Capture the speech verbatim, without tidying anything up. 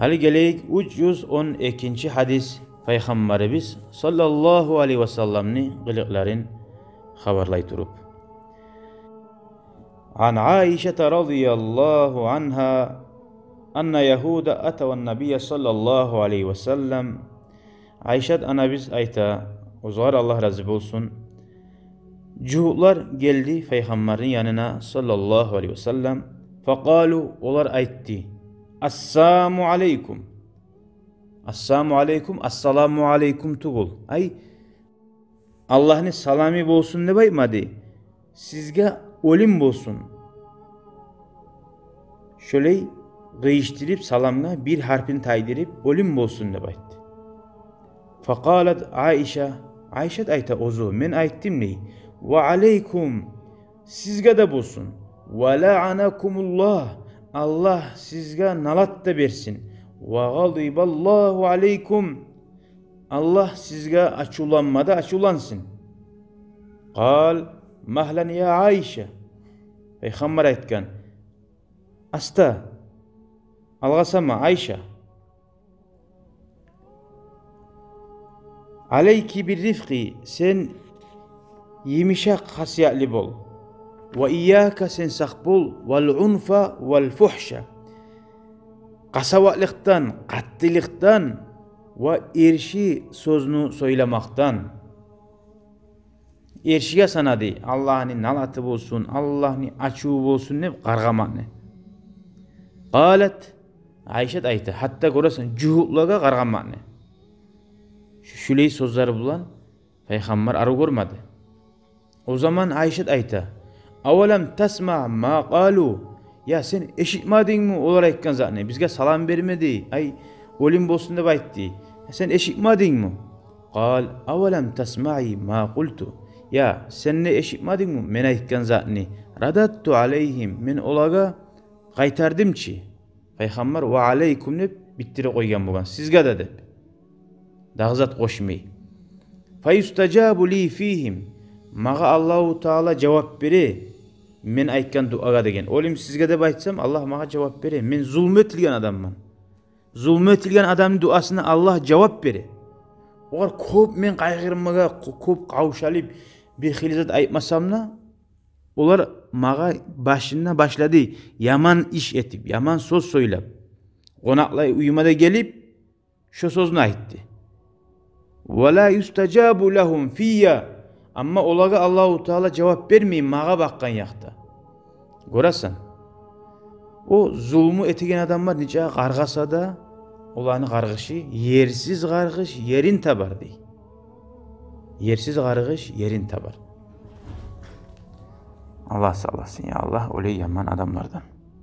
Гьали гелейик уьч юз он экинчи гьадис, Пайхаммарыбыз саллаллагьу алайгьи васалламны къылыкъларын хабарлай туруп. Ан Айшата радияллагьу ангьа анна ягьуда атаван набия саллаллагьу алайгьи васаллам. Айшат анабыз айта, огъар Аллагь рази болсун: жугьутлар гелди Пайхаммарны янына саллаллагьу алайгьи васаллам. Факъалу, олар айтды: «Ассаму алайкум». «Ассаму алайкум», «Ассаламу алайкум» тюгюл. Ай, «Аллагьны саламы болсун» деп айтмады. «Сизге оьлюм болсун». Шолай къыйышдырып саламгъа бир гьарпын тайдырып, «Оьлюм болсун» деп айтды. Факъалат Айша, Айшат айта оьзю: «Мен айтдым, – дей, – ва алайкум, сизге де болсун. Ва лаъанакумуллагь, Аллагь сизге налат да берсин. Ва гъадибаллагьу алайкум, Аллагь сизге ачувланма да ачувлансын». Къал: «Магьлан я Айша». Пайхаммар айтгъан: «Аста, алгъасама, Айша. Алайки биррифкъи, сен йымышакъ хасиятлы бол. Ва ийяка, сен сакъ бол, вал унфа вал фухша, къасаватлыкъдан, къаттылыкъдан ва эрши сёзню сёйлемекден». Эршиге санады, Аллагьны налаты болсун, Аллагьны ачуву болсун деп къаргъамакъны. Къалат, Айшат айта, гьатта гёресен, жугьутлагъа къаргъамакъны. Шу, шулай сёзлер булан Пайхаммар арив гёрмеди. О заман Айшат айта: «Авалам тасма ма къалу? Я сен эшитмедингми олар айтгъан затны? Бизге салам бермеди, ай, оьлюм болсун деп айтды. Сен эшитмедингми?» Къал: «Авалам тасмаи ма къулту? Я сен де эшитмедингми мен айтгъан затны? Радатту алайгьим, мен олагъа къайтардым чы». Пайхаммар «ва алайкум» деп битдирип къойгъан болгъан, «сизге де» деп. Дагъы зат къошмай. «Фаюстажабу ли фигьим, магъа Аллагьу Таала жавап бере мен айтгъан дуагъа» деген. Оьлюм сизге деп айтсам, Аллагь магъа жавап бере. Мен зулму этилген адамман. Зулму этилген адамны дуасына Аллагь жавап бере. Огъар кёп мен къайгъырмагъа, кё-, кёп къавшалып, бир хыйлы зат айтмасам да, олар магъа башында башлады яман иш этип, яман сёз сёйлеп. Къонакълай уьюме де гелип, шо сёзню айтды. «Ва ла юстажабу лагьум фийя». Амма олагъа Аллагьу Таала жавап бермей магъа бакъгъан якъда. Гёресен, о зулму этеген адамлар нече къаргъаса да, оланы къаргъышы, ерсиз къаргъыш ерин табар, дей. Ерсиз къаргъыш ерин табар. Аллагь сакъласын, я Аллагь, олай яман адамлардан.